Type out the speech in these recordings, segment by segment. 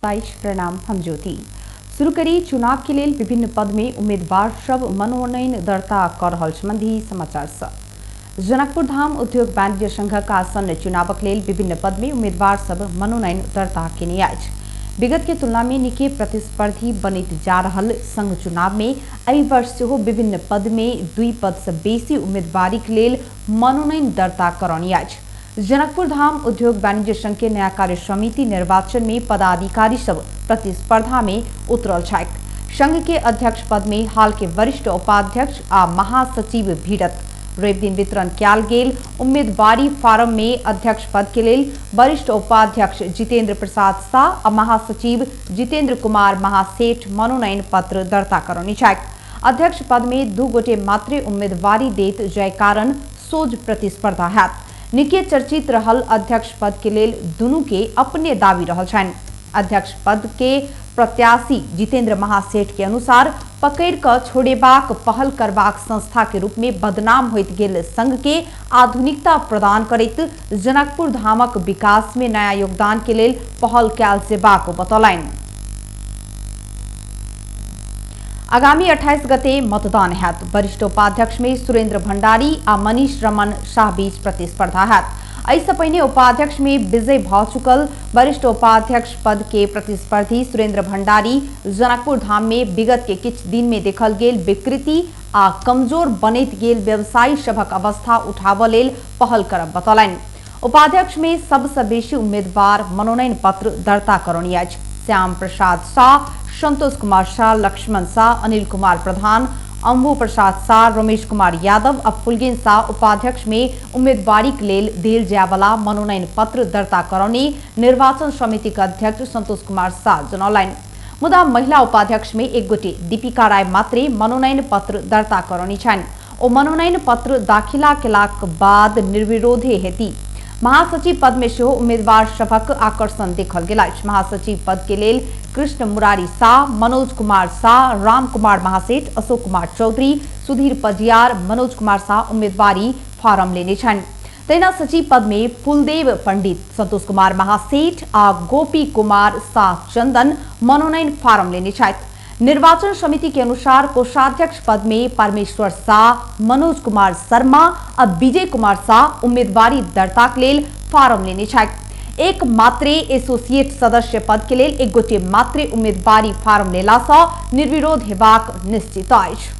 22 प्रणाम, हम ज्योति। शुरू करी चुनाव के लेल विभिन्न पद में उम्मीदवार सब मनोनयन दर्ता कर रहल संबंधी समाचार सँ। जनकपुर धाम उद्योग वाणिज्य संघक आसन्न चुनावक लेल विभिन्न पद में उम्मीदवार सब मनोनयन दर्ता केने अछि। विगत के तुलना में निके प्रतिस्पर्धी बनैत जा रहल संघ चुनाव में एहि वर्ष सेहो विभिन्न पद में 2 पद से बेसी उम्मीदवारी के लेल मनोनयन दर्ता करौनी अछि। जनकपुर धाम उद्योग वाणिज्य संघ के नया कार्य समिति निर्वाचन में पदाधिकारी सब प्रतिस्पर्धा में उतरल छथि। संघ के अध्यक्ष पद में हाल के वरिष्ठ उपाध्यक्ष आ महासचिव भिड़त। रवि दिन वितरण कयल गेल उम्मीदवारी फार्म में अध्यक्ष पद के लेल वरिष्ठ उपाध्यक्ष जितेंद्र प्रसाद शाह आ महासचिव जितेंद्र कुमार महासेठ मनोनयन पत्र दर्ता करौने छथि। अध्यक्ष पद में 2 गोटे मात्रे उम्मीदवारी देत जय कारण सोझ प्रतिस्पर्धा हैत। निके चर्चित रहल अध्यक्ष पद के लेल दुनू के अपने दावी रहल छनि। अध्यक्ष पद के प्रत्याशी जितेंद्र महासेठ के अनुसार पकड़ क छोड़ेबाक पहल करबाक संस्था के रूप में बदनाम होइत गेल संघ के आधुनिकता प्रदान करैत जनकपुर धामक विकास में नया योगदान के लेल पहल कयल जेबाक बतौलनि। आगामी 28 गते मतदान हैत। वरिष्ठ उपाध्यक्ष में सुरेंद्र भंडारी आ मनीष रमन शाह बीच प्रतिस्पर्धा हैत। एहिसँ पहिने उपाध्यक्ष में विजय भ चुकल वरिष्ठ उपाध्यक्ष पद के प्रतिस्पर्धी सुरेंद्र भंडारी जनकपुर धाम में विगत के किछु दिन में देखल गेल विकृति आ कमजोर बनैत गेल व्यवसायी सभक अवस्था उठाबऽ लेल पहल करब बतौलनि। उपाध्यक्ष में सबसँ बेसी उम्मीदवार मनोनयन पत्र दर्ता करौनी अछि। श्याम प्रसाद शाह, संतोष कुमार शाह, लक्ष्मण शाह, अनिल कुमार प्रधान, अम्बू प्रसाद शाह, रमेश कुमार यादव आ फुलगेन शाह उपाध्यक्ष में उम्मीदवारी के लेल देल जायवला मनोनयन पत्र दर्ता करौनी निर्वाचन समिति के अध्यक्ष संतोष कुमार शाह जनौलनि। मुदा महिला उपाध्यक्ष में एक गोटे दीपिका राय मात्रे मनोनयन पत्र दर्ता करौनी छनि। ओ मनोनयन पत्र दाखिला केलाक बाद निर्विरोधे हेती। महासचिव पद में सेहो उम्मीदवार सभक आकर्षण देखल गेल अछि। महासचिव पद के लेल कृष्ण मुरारी शाह, मनोज कुमार शाह, राम कुमार महासेठ, अशोक कुमार चौधरी, सुधीर पजियार, मनोज कुमार शाह उम्मीदवारी फार्म लेने छनि। तहिना सचिव पद में फुलदेव पंडित, संतोष कुमार महासेठ आ गोपी कुमार शाह चंदन मनोनयन फार्म लेने छथि। निर्वाचन समिति के अनुसार कोषाध्यक्ष पद में परमेश्वर शाह, मनोज कुमार शर्मा आ विजय कुमार शाह उम्मीदवारी दर्ताक लेल फार्म लेने छथि। एक मात्रे एसोसिएट सदस्य पद के लेल एक गोटे मात्रे उम्मीदवारी फार्म लेला सँ निर्विरोध हेबाक निश्चित अछि।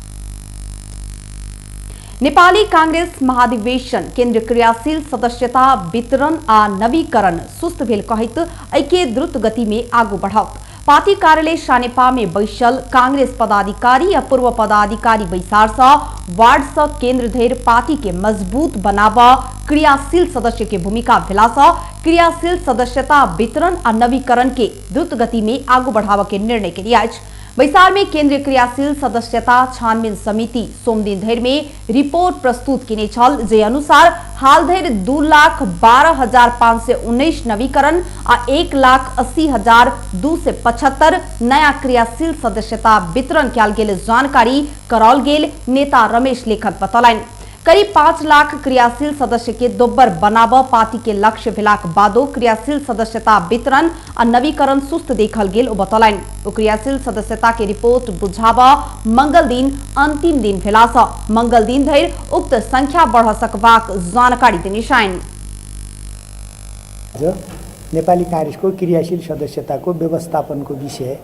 नेपाली कांग्रेस महाधिवेशन केंद्रीय क्रियाशील सदस्यता वितरण आ नवीकरण सुस्त भेल कहैत एहिके द्रुत गति में आगू बढ़ाओत। पार्टी कार्यालय सानेपा में बैसल कांग्रेस पदाधिकारी आ पूर्व पदाधिकारी बैसार सँ वार्ड सँ केंद्र धरि पार्टी के मजबूत बनाबऽ क्रियाशील सदस्य के भूमिका भेला सँ क्रियाशील सदस्यता वितरण आ नवीकरण के द्रुत गति में आगू बढ़ाबऽ के निर्णय केने अछि। बैसार में केंद्रीय क्रियाशील सदस्यता छानबीन समिति सोमदिन धरि में रिपोर्ट प्रस्तुत केने छल, जे अनुसार हाल धरि 2,12,519 नवीकरण आ 1,80,275 नया क्रियाशील सदस्यता वितरण कयल गेल जानकारी कराओल गेल नेता रमेश लेखक बतौलनि। करीब 5 लाख क्रियाशील सदस्य के दोब्बर बनाबऽ पार्टी के लक्ष्य भेलाक बादो क्रियाशील सदस्यता वितरण आ नवीकरण सुस्त देखल गेल ओ बतौलनि। ओ क्रियाशील सदस्यता के रिपोर्ट बुझाबऽ मंगल दिन अंतिम दिन भेला सँ मंगल दिन धरि उक्त संख्या बढ़ सकबाक जानकारी देने छनि। नेपाली कांग्रेसको क्रियाशील सदस्यताको व्यवस्थापनको विषय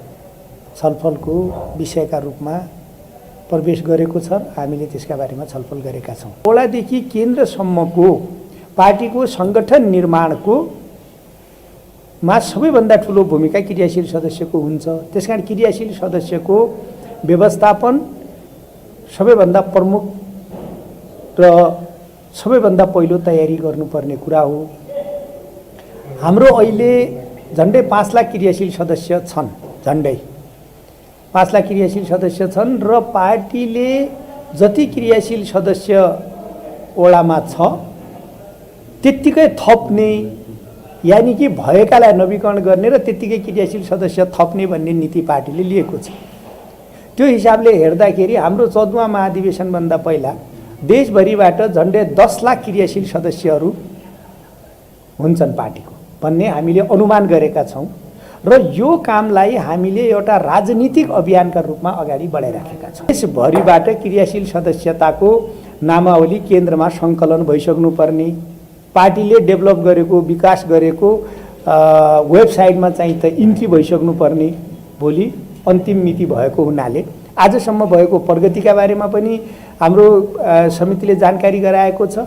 छलफलको विषयका रूपमा प्रवेश गरेको छ। हामीले त्यसका बारेमा छलफल गरेका छौँ। वडादेखि केन्द्रसम्मको पार्टीको सङ्गठन निर्माणको मा सबैभन्दा ठुलो भूमिका क्रियाशील सदस्यको हुन्छ। त्यसकारण क्रियाशील सदस्यको व्यवस्थापन सबैभन्दा प्रमुख र सबैभन्दा पहिलो तयारी गर्नुपर्ने कुरा हो। हाम्रो अहिले झन्डै 5 लाख क्रियाशील सदस्य छन्, झन्डै 5 लाख क्रियाशील सदस्य छन् र पार्टीले जति क्रियाशील सदस्य वडामा छ त्यत्तिकै थप्ने, यानि कि भएकालाई नवीकरण गर्ने र त्यत्तिकै क्रियाशील सदस्य थप्ने भन्ने नीति पार्टीले लिएको छ। त्यो हिसाबले हेर्दाखेरि हाम्रो 14औं महाधिवेशनभन्दा पहिला देशभरिबाट झन्डै 10 लाख क्रियाशील सदस्यहरू हुन्छन् पार्टीको भन्ने हामीले अनुमान गरेका छौँ। र यो कामलाई हामीले एउटा राजनीतिक अभियानका रूपमा अगाडि बढाइराखेका छौँ। देशभरिबाट क्रियाशील सदस्यताको नामावली केन्द्रमा सङ्कलन भइसक्नुपर्ने, पार्टीले डेभलप गरेको विकास गरेको वेबसाइटमा चाहिँ त इन्ट्री भइसक्नुपर्ने भोलि अन्तिम मिति भएको हुनाले आजसम्म भएको प्रगतिका बारेमा पनि हाम्रो समितिले जानकारी गराएको छ।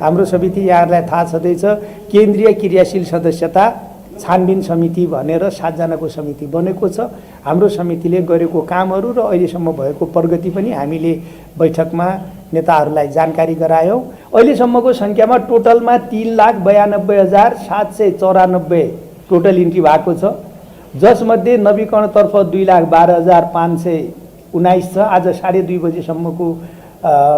हाम्रो समिति यहाँहरूलाई थाहा छँदैछ, केन्द्रीय क्रियाशील सदस्यता छानबिन समिति भनेर 7 जनाको समिति बनेको छ। हाम्रो समितिले गरेको कामहरू र अहिलेसम्म भएको प्रगति पनि हामीले बैठकमा नेताहरूलाई जानकारी गरायौँ। अहिलेसम्मको सङ्ख्यामा टोटलमा 3,92,794 टोटल इन्ट्री भएको छ, जसमध्ये नवीकरणतर्फ 2,12,519 छ आज 2:30 बजीसम्मको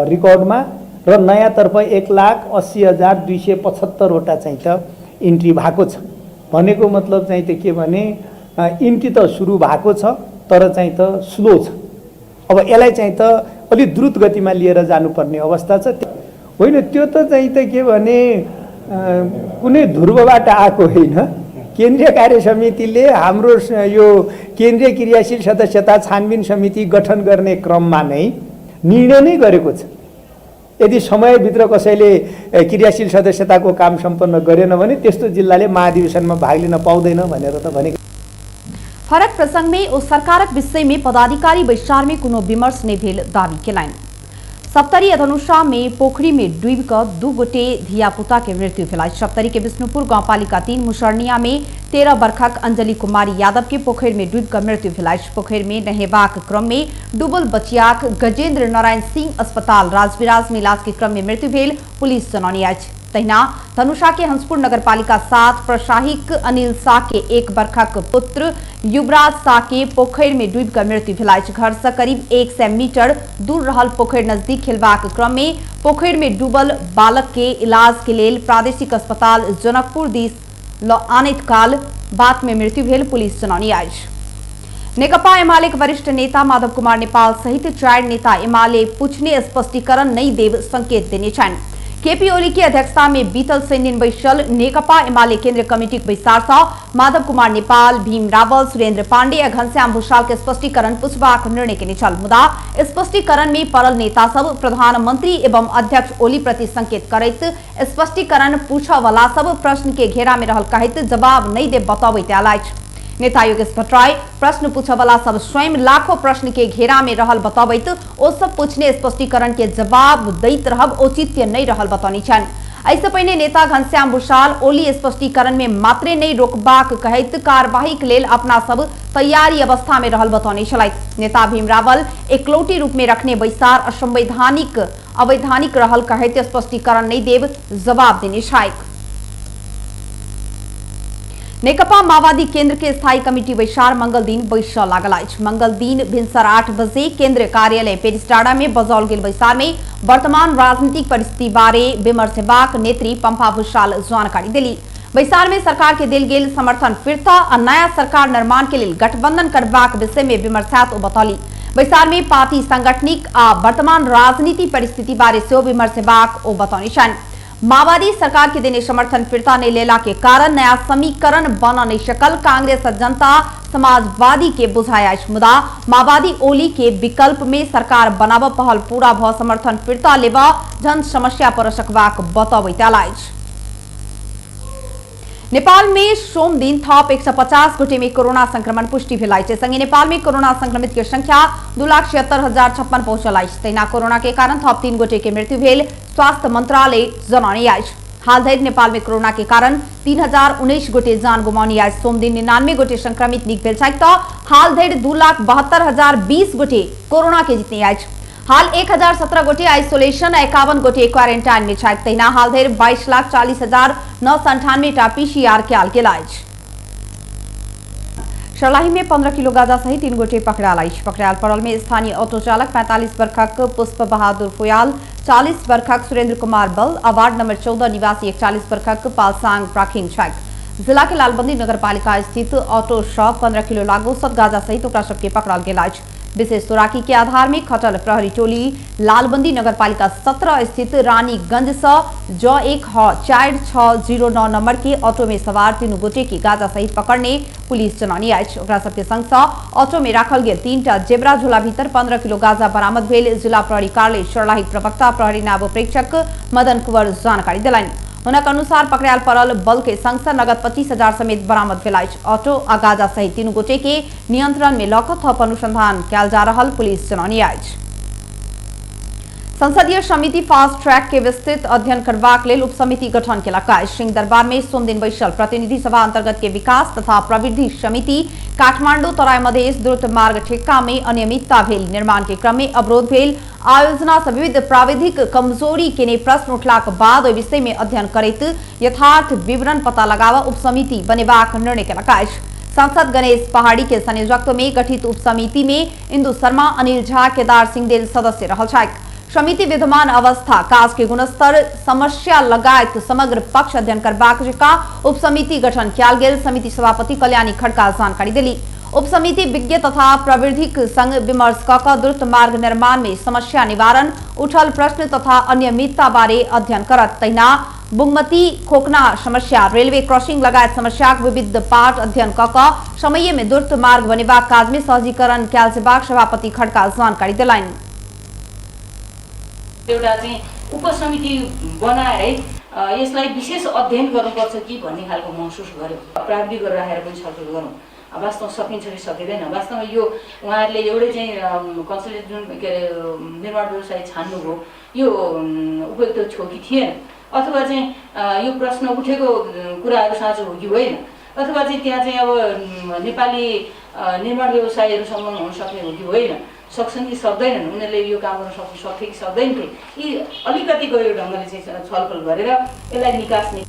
रेकर्डमा, र नयाँतर्फ 1,80,275वटा चाहिँ त इन्ट्री भएको छ। भनेको मतलब चाहिँ त के भने इन्ट्री त सुरु भएको छ तर चाहिँ त स्लो छ। अब यसलाई चाहिँ त अलिक द्रुत गतिमा लिएर जानुपर्ने अवस्था छ। होइन, त्यो त चाहिँ त के भने कुनै ध्रुवबाट आएको होइन। केन्द्रीय कार्य समितिले हाम्रो यो केन्द्रीय क्रियाशील सदस्यता छानबिन समिति गठन गर्ने क्रममा नै निर्णय नै गरेको छ। यदि समयभित्र कसैले क्रियाशील सदस्यताको काम सम्पन्न गरेन भने त्यस्तो जिल्लाले महाधिवेशनमा भाग लिन पाउँदैन भनेर त भनेको। फरक प्रसंग में ओ सरकारक विषय में पदाधिकारी बैसार में कोनो विमर्श नहि भेल दावी केलनि। सप्तरी धनुषा में पोखरी में डूबि कऽ 2 गोटे धियापुता के मृत्यु भेल। सप्तरी के विष्णुपुर गांवपालिका 3 मुसरनिया में 13 वर्षक अंजलि कुमारी यादव के पोखरि में डूबि कऽ मृत्यु भेल। पोखरि में नहेबाक क्रम में डूबल बचियाक गजेंद्र नारायण सिंह अस्पताल राजविराज में इलाज के क्रम में मृत्यु भेल पुलिस जनौनी अछि। तहिना धनुषा के हंसपुर नगरपालिका 7 प्रशाहिक अनिल शाह के 1 वर्षक पुत्र युवराज शाह के पोखरि में डूबि कऽ मृत्यु भेल अछि। घर से करीब 100 मीटर दूर रहल पोखरि नजदीक खेलबाक क्रम में पोखरि में डूबल बालक के इलाज के लेल प्रादेशिक अस्पताल जनकपुर दिस ल आनैत काल बात में मृत्यु भेल पुलिस जनौनी अछि। नेकपा एमाले के वरिष्ठ नेता माधव कुमार नेपाल सहित 4 नेता एमाले पूछने स्पष्टीकरण नहीं देव संकेत देने छनि। केपी ओली की अध्यक्षता में बीतल शनि दिन बैसल नेकपा एमाले केंद्रीय कमिटी के बैसार से माधव कुमार नेपाल, भीम रावल, सुरेंद्र पांडे आ घनश्याम भूषाल के स्पष्टीकरण पूछबाक निर्णय केने छल। मुदा स्पष्टीकरण में पड़ल नेता सब प्रधानमंत्री एवं अध्यक्ष ओली प्रति संकेत करैत स्पष्टीकरण पूछऽ वाला सब प्रश्न के घेरा में रहल कहैत जवाब नहीं देब बतबैत आयल अछि। नेता योगेश भट्टराई प्रश्न पूछऽ वाला सब स्वयं लाखों प्रश्न के घेरा में रहल बतबैत ओ सब पूछने स्पष्टीकरण के जवाब दैत रहब औचित्य नहीं रहल बतौने छनि। एहिसँ पहिने नेता घनश्याम भूषाल ओली स्पष्टीकरण में मात्रे नहीं रोकबाक कहैत कार्यवाही के लेल अपना सब तैयारी अवस्था में रहल बतौने छलथि। नेता भीम रावल एकलौटी रूप में रखने बैसार असंवैधानिक अवैधानिक रहल कहैत स्पष्टीकरण नहीं देव जवाब देने छथि। नेकपा माओवादी केंद्र के स्थायी कमिटी बैसार मंगल दिन बैसऽ लागल अछि। मंगल दिन भिनसर 8 बजे केंद्रीय कार्यालय पेरिसडाँडा में बजाओल गेल बैसार में वर्तमान राजनीतिक परिस्थिति बारे विमर्श हेबाक नेत्री पंपा भूषाल जानकारी देली। बैसार में सरकार के देल गेल समर्थन फिरता आ नया सरकार निर्माण के लेल गठबंधन करबाक विषय में विमर्श हैत ओ बतौली। बैसार में पार्टी सांगठनिक आ वर्तमान राजनीति परिस्थिति बारे सेहो विमर्श हेबाक ओ बतौने छनि। माओवादी सरकार के देने समर्थन फिरता नहीं लेला के कारण नया समीकरण बन नहीं सकल कांग्रेस जनता समाजवादी के बुझाया। मुदा माओवादी ओली के विकल्प में सरकार बनाब पहल पूरा भ समर्थन फिरता लेबा जन समस्या पर सकबाक बतबैत आयल अछि। नेपाल में सोम दिन थप 150 गोटे में कोरोना संक्रमण पुष्टि भेल अछि। संगे नेपाल में कोरोना संक्रमित के संख्या 2,76,056 पहुंचल अछि। तहिना कोरोना के कारण थप 3 गोटे के मृत्यु भेल स्वास्थ्य मंत्रालय जनौने अछि। हाल धरि नेपाल में कोरोना के कारण 3,019 गोटे जान गुमाउने अछि। सोम दिन 99 गोटे संक्रमित निक भेल छथि त हाल धरि 2,72,020 गोटे कोरोना के जितने अछि। हाल 1,017 गोटे आइसोलेशन 51 गोटे क्वारेंटाइन में छथि। तहिना हाल धरि 22,40,998 टा पीसीआर कयल गेल अछि। सर्लाही में 15 किलो गांजा सहित 3 गोटे पकड़ायल अछि। पकड़ायल पड़ल में स्थानीय ऑटो चालक 45 वर्षक पुष्प बहादुर फुयाल, 40 वर्षक सुरेंद्र कुमार बल आ वार्ड नंबर 14 निवासी 41 वर्षक पालसांग प्राखिंग छथि। जिला के लालबंदी नगरपालिका स्थित ऑटो शॉप 15 किलो लागू सत गांजा सहित ओकरा सबके पकड़ल गेल अछि। विशेष चोराकी के आधार में खटल प्रहरी टोली लालबंदी नगरपालिका 17 स्थित रानीगंज से ज 1 ह 4 6 0 9 नंबर के ऑटो में सवार 3 गोटे के गांजा सहित पकड़ने पुलिस जनौनी अछि। ओकरा सबके संग सँ ऑटो में राखल गेल 3टा जेबरा झोला भीतर 15 किलो गांजा बरामद भेल जिला प्रहरी कार्यालय सर्लाही प्रवक्ता प्रहरी नायब प्रेक्षक मदन कुंवर जानकारी देलनि। हुनक अनुसार पकड़ायल पड़ल बल के संग सँ नगद 25,000 समेत बरामद भेल अछि। ऑटो आ गांजा सहित 3 गोटे के नियंत्रण में लऽ कऽ थप अनुसंधान कयल जा रहल पुलिस जनौनी अछि। संसदीय समिति फास्ट ट्रैक के विस्तृत अध्ययन करबाक लेल उपसमिति गठन केलक अछि। सिंहदरबार में सोमदिन बैसल प्रतिनिधि सभा अंतर्गत के विकास तथा प्रवृद्धि समिति काठमांडू तराई मधेश द्रुत मार्ग ठेक्का में अनियमितता भेल, निर्माण के क्रम में अवरोध भेल, आयोजना से विविध प्राविधिक कमजोरी के प्रश्न उठलाक बाद ओहि विषय में अध्ययन करैत यथार्थ विवरण पता लगाव उपसमिति बनेबाक निर्णय केलक अछि। सांसद गणेश पहाड़ी के संयोजकत्व में गठित उपसमिति में इंदु शर्मा, अनिल झा, केदार सिंहदेव सदस्य रहल छथि। समिति विद्यमान अवस्था, काज के गुणस्तर, समस्या लगायत समग्र पक्ष अध्ययन करबाक जकाँ उपसमिति गठन कयल गेल समिति सभापति कल्याणी खड़का जानकारी देली। उपसमिति विज्ञ तथा प्रवृद्धिक संग विमर्श क कऽ द्रुत मार्ग निर्माण में समस्या निवारण, उठल प्रश्न तथा अनियमितता बारे अध्ययन करत। तहिना बुंगमती खोकना समस्या, रेलवे क्रॉसिंग लगायत समस्याक विविध पाठ अध्ययन क कऽ समय में द्रुत मार्ग बनेबाक काज में सहजीकरण कयल जेबाक सभापति खड़का जानकारी देलनि। एउटा चाहिँ उपसमिति बनाएरै यसलाई विशेष अध्ययन गर्नुपर्छ कि भन्ने खालको महसुस गर्यो। प्राविधिकहरू राखेर पनि छलफल गरौँ, वास्तवमा सकिन्छ कि सकिँदैन। वास्तवमा यो उहाँहरूले एउटै चाहिँ कन्सल्टेन्ट जुन के अरे निर्माण व्यवसाय छान्नुभयो यो उपयुक्त थियो कि थिएन, अथवा चाहिँ यो प्रश्न उठेको कुराहरू साँचो हो कि होइन, अथवा चाहिँ त्यहाँ चाहिँ अब नेपाली निर्माण व्यवसायहरू संलग्न हुन सक्ने हो कि होइन, सक्छन् कि सक्दैनन्, उनीहरूले यो काम गर्न सक्थे कि सक्दैनथे, यी अलिकति गहिरो ढङ्गले चाहिँ छलफल गरेर यसलाई निकास्ने।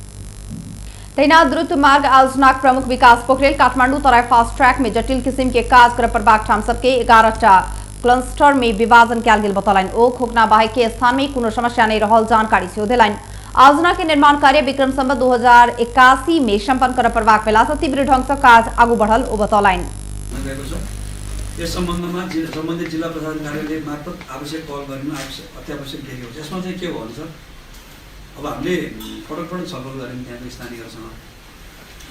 तहिना द्रुत मार्ग आयोजनाक प्रमुख विकास पोखरेल काठमांडू तराई फास्ट ट्रैक में जटिल किसिम के काज करय पड़बाक ठाम सबके 11टा क्लस्टर में विभाजन कयल गेल बतौलनि। ओ खोकना बाहेक के स्थान में कोनो समस्या नहीं रहल जानकारी सेहो देलनि। आयोजना के निर्माण कार्य विक्रम संवत 2081 में सम्पन्न करय पड़बाक बेला सँ तीव्र ढंग सँ काज आगू बढ़ल ओ बतौलनि। यस सम्बन्धमा सम्बन्धित जिल्ला प्रशासन कार्यालय मार्फत आवश्यक पहल गरिनु अत्यावश्यक देखिएको छ। यसमा चाहिँ के भयो भने सर, अब हामीले पटक पटक छलफल गऱ्यौँ त्यहाँको स्थानीयहरूसँग,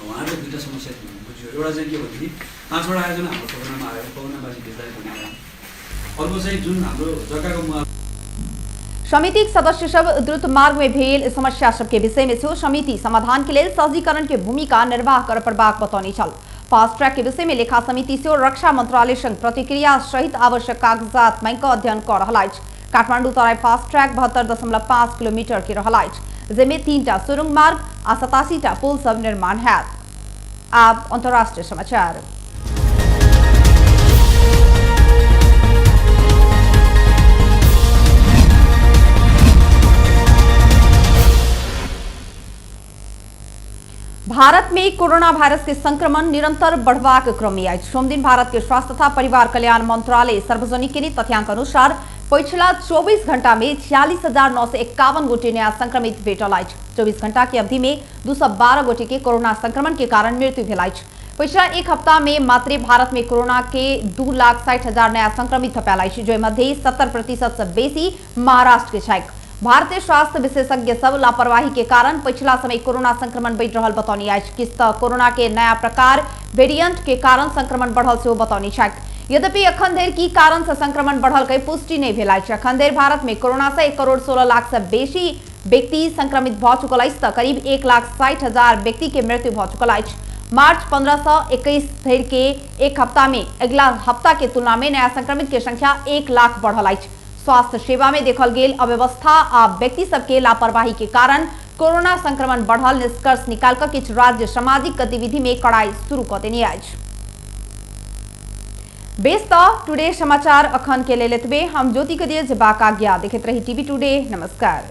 उहाँहरूले दुईवटा समस्या बुझ्यो। एउटा चाहिँ के भनेदेखि 5वटा आयोजना हाम्रो पगनामा आयो, पगनाबाजी बेच्दा भन्ने काम। अर्को चाहिँ जुन हाम्रो जग्गाको मुआवजा। समितिक सदस्य सब द्रुत मार्ग में भेल समस्या सबके विषय में सेहो समिति समाधान के लेल सहजीकरण के भूमिका निर्वाह कर पड़बाक बतौने छल। फास्ट ट्रैक के विषय में लेखा समिति सेहो रक्षा मंत्रालय संग प्रतिक्रिया सहित आवश्यक कागजात मांगि कऽ अध्ययन कऽ रहल अछि। Kathmandu Terai fast track 72.5 kilometre के रहल अछि, जाहिमे 3टा सुरंग मार्ग आ 87टा पुल सब निर्माण हैत। आब अंतर्राष्ट्रीय समाचार। भारत में कोरोना वायरस के संक्रमण निरंतर बढ़बाक क्रम में अछि। सोमदिन भारत के स्वास्थ्य तथा परिवार कल्याण मंत्रालय सार्वजनिक केने तथ्यांक अनुसार पछिला 24 घंटा में 46,951 गोटे नया संक्रमित भेटल अछि। 24 घंटा के अवधि में 212 गोटे के कोरोना संक्रमण के कारण मृत्यु भेल अछि। पिछला एक हफ्ता में मात्रे भारत में कोरोना के 2,60,000 नया संक्रमित थपायल अछि, जाहि 70% से बेसी महाराष्ट्र के छैक। भारतीय स्वास्थ्य विशेषज्ञ सब लापरवाही के कारण पिछला समय कोरोना संक्रमण बढ़ि रहल बतौनी अछि। किछु तऽ कोरोना के नया प्रकार वेरिएंट के कारण संक्रमण बढ़ल सेहो बतौनी छथि। यद्यपि अखन धरि की कारण से संक्रमण बढ़ल के पुष्टि नहीं भेल अछि। अखन धरि भारत में कोरोना से 1,16,00,000 से बेसी व्यक्ति संक्रमित भऽ चुकल अछि तऽ करीब 1,60,000 व्यक्ति के मृत्यु भऽ चुकल अछि। मार्च 15 से 21 धरि के एक हफ्ता में अगिला हफ्ता के तुलना में नया संक्रमित के संख्या 1 लाख बढ़ल अछि। स्वास्थ्य सेवा में देखल गेल अव्यवस्था आ व्यक्ति सबके लापरवाही के कारण कोरोना संक्रमण बढ़ल निष्कर्ष निकाल कऽ किछु राज्य सामाजिक गतिविधि में कड़ाई शुरू कऽ देने अछि। बेस तऽ टुडे समाचार अखन के लेल एतबे। हम ज्योति के दिए जेबाक आज्ञा। देखैत रही टीवी टुडे। नमस्कार।